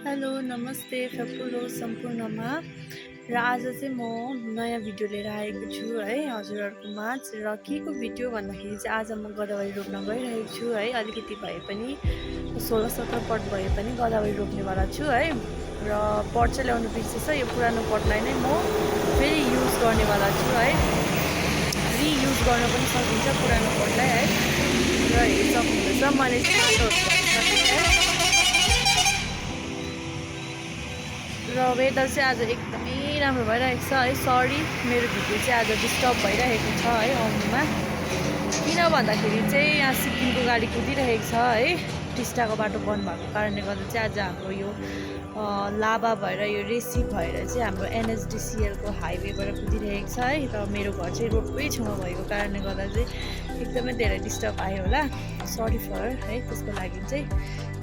hello नमस्ते फपुलो सम्पूर्णमा र आज चाहिँ म नयाँ भिडियो लिएर आएको छु है हजुरहरूको माझ र के को भिडियो भन्दाखेरि चाहिँ आज म गदावरी रोप्न गइरहेको छु है अलिकति भए पनि 16-17 पट भए पनि गदावरी रोप्नेवाला छु है र पट चाहिँ ल्याउनु बिर्सेछ यो पुरानो पटलाई नै म फेरि युज गर्नेवाला छु है रियुज गर्न पनि सकिन्छ पुरानो पटलाई है र हेरिसक्नुहुँदैछ मैले र वेदर चाहिँ आज एकदमै राम्रो भइरहेको छ है सरी मेरो भिडियो चाहिँ आज डिस्टर्ब भइरहेको छ है आउनुमा किन भन्दाखेरि चाहिँ यहाँ सिक्किमको गाडी कुदिरहेको छ है टिस्टाको बाटो बन्द भएको कारणले गर्दा चाहिँ आज हाम्रो यो लाभा भएर यो रेसी भएर चाहिँ हाम्रो एनएचडिसिएलको हाइवेबाट कुदिरहेको छ है र मेरो घर चाहिँ रोडकै छेउमा भएको कारणले गर्दा चाहिँ एकदमै धेरै डिस्टर्ब आयो होला सरी फर है त्यसको लागि चाहिँ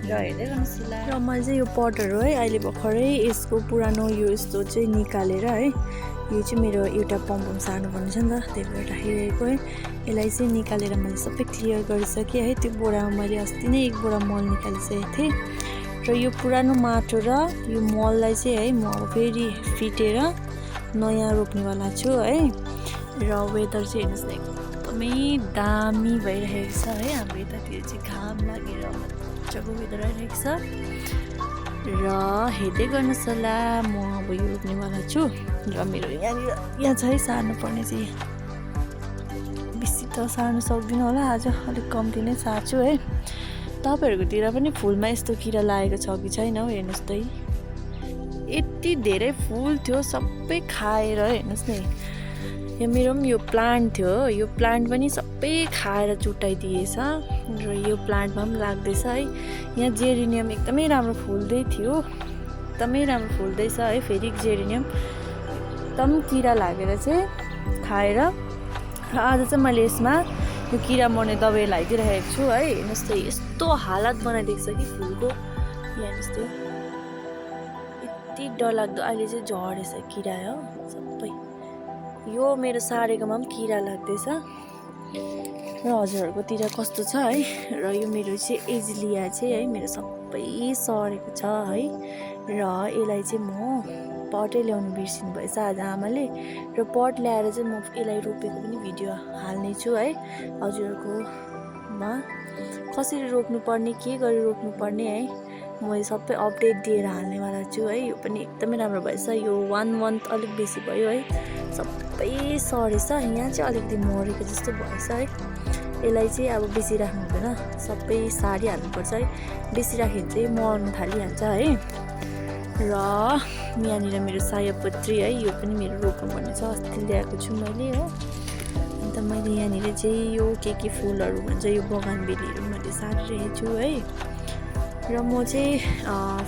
र हेर्दै गर्नुहोस् ल र मैले चाहिँ यो पटहरू है अहिले भर्खरै यसको पुरानो यो यस्तो चाहिँ निकालेर है यो चाहिँ मेरो एउटा पम्पम सार्नुपर्ने छ नि त त्यही भएर राखिरहेको है यसलाई चाहिँ निकालेर मैले सबै क्लियर गरिसकेँ है त्यो बोरामा मैले अस्ति नै एक बोरा मल निकालिसकेको थिएँ र यो पुरानो माटो र यो मललाई चाहिँ है म फेरि फिटेर नयाँ रोप्नेवाला छु है र वेदर चाहिँ हेर्नुहोस् न एकदमै दामी भइरहेको छ है हाम्रो यतातिर चाहिँ घाम लागेर मजाको वेदर आइरहेको छ र हेर्दै गर्नुहोस् होला म अब यो रोप्नेवाला छु र मेरो यहाँ छ है सार्नु पर्ने चाहिँ बेसी त सार्नु सक्दिनँ होला आज अलिक कम्ती नै सार्छु है तपाईँहरूकोतिर पनि फुलमा यस्तो किरा लागेको छ कि छैन हौ हेर्नुहोस् त यति धेरै फुल थियो सबै खाएर हेर्नुहोस् न यहाँ मेरो पनि यो प्लान्ट थियो यो प्लान्ट पनि सबै खाएर चुटाइदिएछ र यो प्लान्टमा पनि लाग्दैछ है यहाँ जेरिनियम एकदमै राम्रो फुल्दै थियो एकदमै राम्रो फुल्दैछ है फेरि जेरिनियम एकदम किरा लागेर चाहिँ खाएर र आज चाहिँ मैले यसमा यो किरा मर्ने दबाई लगाइदिइरहेको छु है हेर्नुहोस् त यस्तो हालत बनाइदिएको छ कि फुलको हेर्नुहोस् त यति डरलाग्दो अहिले चाहिँ झरेछ किरा हो सबै यो मेरो सारेकोमा पनि किरा लाग्दैछ र हजुरहरूकोतिर कस्तो छ है र यो मेरो चाहिँ एजिलिया चाहिँ है मेरो सबै सरेको छ है र यसलाई चाहिँ म पटै ल्याउनु बिर्सिनु भएछ आज आमाले र पट ल्याएर चाहिँ म यसलाई रोपेको पनि भिडियो हाल्ने छु है हजुरहरूकोमा कसरी रोप्नुपर्ने के गरी रोप्नुपर्ने है मैले सबै अपडेट दिएर हाल्नेवाला छु है यो पनि एकदमै राम्रो भएछ यो 1 मन्थ अलिक बेसी भयो है सबै सरेछ यहाँ चाहिँ अलिकति मरेको जस्तो भएछ है यसलाई चाहिँ अब बेसी राख्नु हुँदैन सबै सारिहाल्नुपर्छ है बेसी राख्यो भने चाहिँ मर्नु थालिहाल्छ है र यहाँनिर मेरो सयपत्री है यो पनि मेरो रोप्नुपर्ने छ अस्ति ल्याएको छु मैले हो अन्त मैले यहाँनिर चाहिँ यो के फुलहरू भन्छ यो बगानबेलीहरू मैले सारिरहेको छु है र म चाहिँ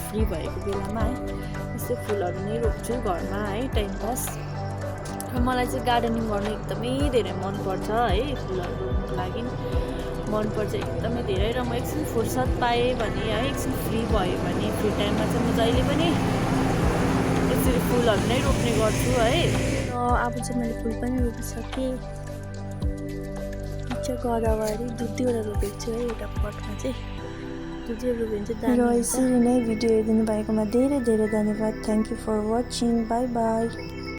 फ्री भएको बेलामा है यस्तो फुलहरू नै रोप्छु घरमा है टाइम पास र मलाई चाहिँ गार्डनिङ गर्नु एकदमै धेरै मनपर्छ है फुलहरू रोप्नुको लागि मनपर्छ एकदमै धेरै र म एकछिन फुर्सद पाएँ भने है एकछिन फ्री भयो भने फ्री टाइममा चाहिँ म जहिले पनि यसरी फुलहरू नै रोप्ने गर्छु है र अब चाहिँ मैले फुल पनि रोपिसकेँ गदावरी 2-2वटा रोपेको छु है एउटा पटमा चाहिँ 2-2 रोप्यो भने चाहिँ र यसरी नै भिडियो हेरिदिनु भएकोमा धेरै धेरै धन्यवाद thank you for watching bye by